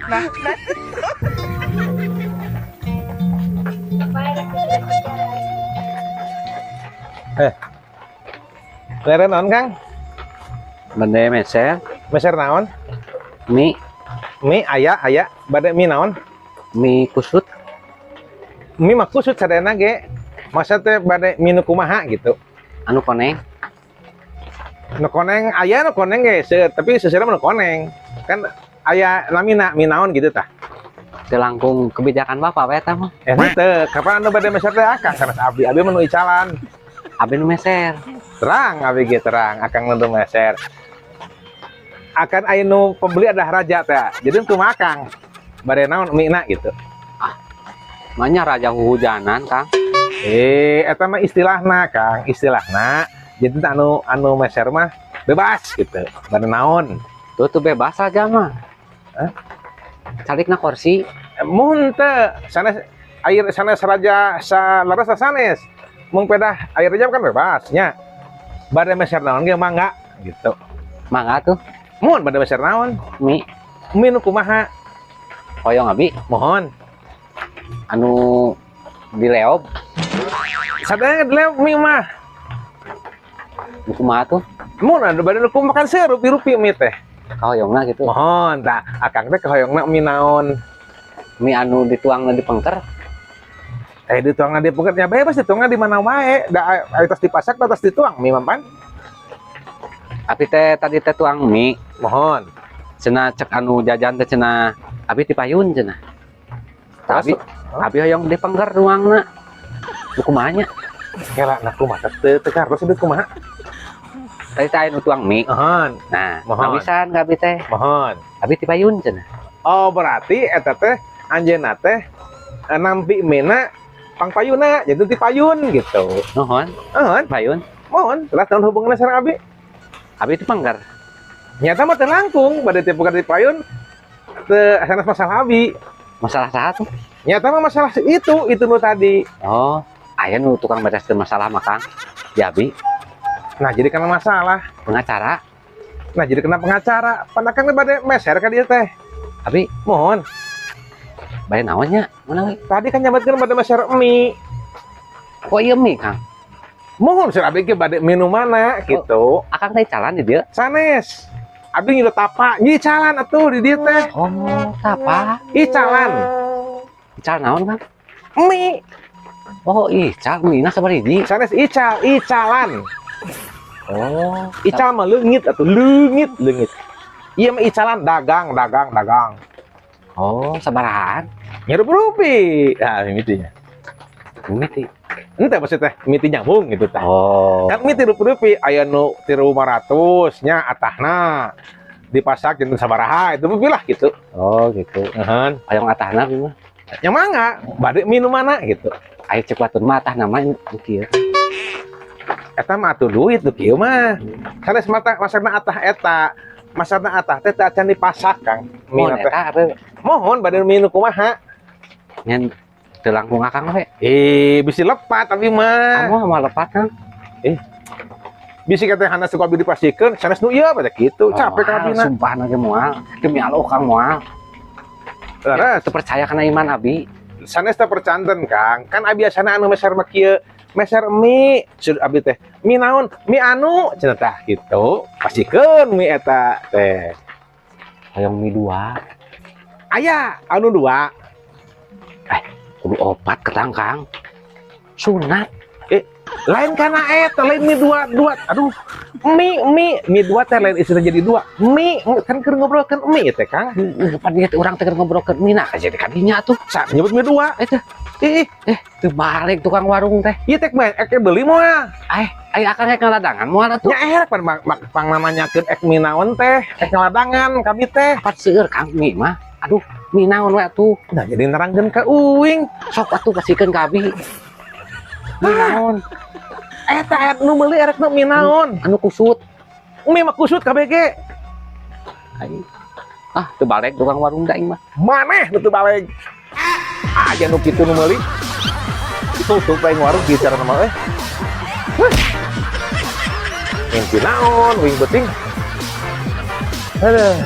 Nah, nah. Eh. Leren naon, Kang? Bade meser. Meser naon? Mie. Mie aya aya, bade mie naon? Mie kusut. Mie mah kusut sadayana ge. Masa teh bade mie nu kumaha gitu. Anu koneng. Nu koneng aya, nu koneng ge, tapi seuseurna mah nu koneng. Kan aya namina mie naon gitu tah. Teu langkung kebijakan Bapak we eta mah. Eh henteu, kapan anu bade meser teh akang sanes abdi, abdi mah nu icalan. Abi nu meser. Terang abi ge terang, akang nu meser. Akan aya nu pembeli adalah raja teh. Jadi kumaha, Kang? Bade naon mie na gitu. Ah, manya raja huhujanan, Kang. Eh, eta mah istilahna, Kang, istilahna. Jadi anu anu meser mah bebas gitu. Bade naon? Tuh tuh bebas aja mah. Hah? Calikna kursi. Mun teu sanes air sanes raja saleres sanes. Mung pedah air raja kan bebas nya. Bade meser naon ge mangga gitu. Mangga tuh. Mun bade meser naon? Mie. Mie nu kumaha? Hoyong abi. Mohon. Anu dileob. Sadaya dileob mie mah. Nu kumaha tuh? Mun anu bade nu kumaha kan seurupi-rupi mie teh. Kahoyongna gitu. Mohon tah akang teh kahoyongna mie naon? Mie anu dituangna di pengker. Eh dituangna di pengker nya bebas dituangna di mana wae. Da atas dipasak atas dituang mie mampan. Abi teh tadi teh tuang mie. Mohon. Cenah cek anu jajan teh cenah abi dipayun cenah. Tapi abi hoyong di pengker nuangna. Nu kumaha nya? Kela na kumaha teh teu kartos abi kumaha? Tadi teh aya nu tuang mie. Mohon. Nah, mohon. Habisan ka abi teh. Mohon. Abi dipayun cenah. Oh, berarti eta teh anjeunna teh nampi mie-na pangpayuna, jadi ti payun gitu. Mohon. Mohon. Payun. Mohon. Terus naon hubunganna sareng abi? Abi itu pengker. Nyata mah teu langkung bade teu pengker di payun teu sanes masalah abi. Masalah saha tuh? Nyata mah masalah itu nu tadi. Oh, aya nu tukang bereskeun masalah mah, Kang. Di abi. Nah, jadi kena masalah. Pengacara. Nah, jadi kena pengacara. Pan akang bade meser ka dieu teh. Abi mohon. Bade naon nya? Mana we? Tadi kan nyabatkeun bade meser mie. Kok ieu mie, Kang? Mohon sir abi ge bade minum mana gitu. Oh, akang teh icalan di dieu? Sanes. Abi ngilu tapa, nyicalan atuh di dieu teh. Oh, tapa. Icalan. Ical naon, Kang? Mie. Oh, ical mie na sabaraha hiji? Sanes ical, icalan. Oh, ical mah leungit atuh, leungit, leungit. Ieu mah icalan dagang, dagang, dagang. Oh, sabarahaan? Nyarup-rupi. Nah, mimitinya. Mimiti. Ente maksudnya mimiti nyambung gitu tah. Oh. Kan mie tilu rupi aya nu 300 nya atahna. Dipasak jeung sabaraha itu mah lah gitu. Oh, gitu. Heeh. Hoyong atahna bi mah. Nya mangga, bade minum mana gitu. Aya cek batur mah atahna mah nu kieu. Eta mah atuh duit nu kieu mah. Sanes mata masakna atah eta. Masakna atah teh teu acan dipasak, Kang. Mohon Mie teh. Eta apa? Mohon bade minum kumaha? Ngan teu langkung akang we. Eh, bisi lepat tapi mah. Kamu mah lepat, Kang. Bisi kata hanas ku abi dipastikeun, sanes nu ieu pada kitu. Capek ka abina. Sumpah na ge moal. Demi Allah Kang moal. Leres. Teu percaya kana iman abi. Sanes teh percanten, Kang. Kan abi biasana anu meser mah kieu. Meser mie, sudah abi teh. Mie naon? Mie anu cenah tah gitu. Pastikeun mie eta teh. Hoyong mie dua. Aya anu dua. Kudu opat ketang, Kang. Sunat. Lain kana eta, lain mie dua dua. Aduh, mie mie mie dua teh lain istilah jadi dua. Mie kan keur ngobrolkeun mie teh, Kang. Heeh, pan ieu teh urang teh keur ngobrolkeun mie nah jadi kadinya tuh. Sa nyebut mie dua. Eta. Ih, Teu balik tukang warung teh. Ieu teh mah ek beli moal. Eh, aya akang rek ngaladangan moal atuh. Nya erek pan pang nanyakeun ek mie naon teh, ek ngaladangan kami teh. Kapat seueur Kang mie mah. Aduh, mie naon we atuh. Nah, jadi nerangkeun ka uing. Sok atuh pasikeun ka abi. Mie naon? Eta aya nu meuli erek nu mie naon? Anu kusut. Mie mah kusut KBG. Ai. Ah, teu balik tukang warung da aing mah. Maneh nu teu balik. Aja nu kitu nu meuli. Tutup aing warung kieu cara mah euy. Huh. Mimpi naon, wing beuting. Aduh.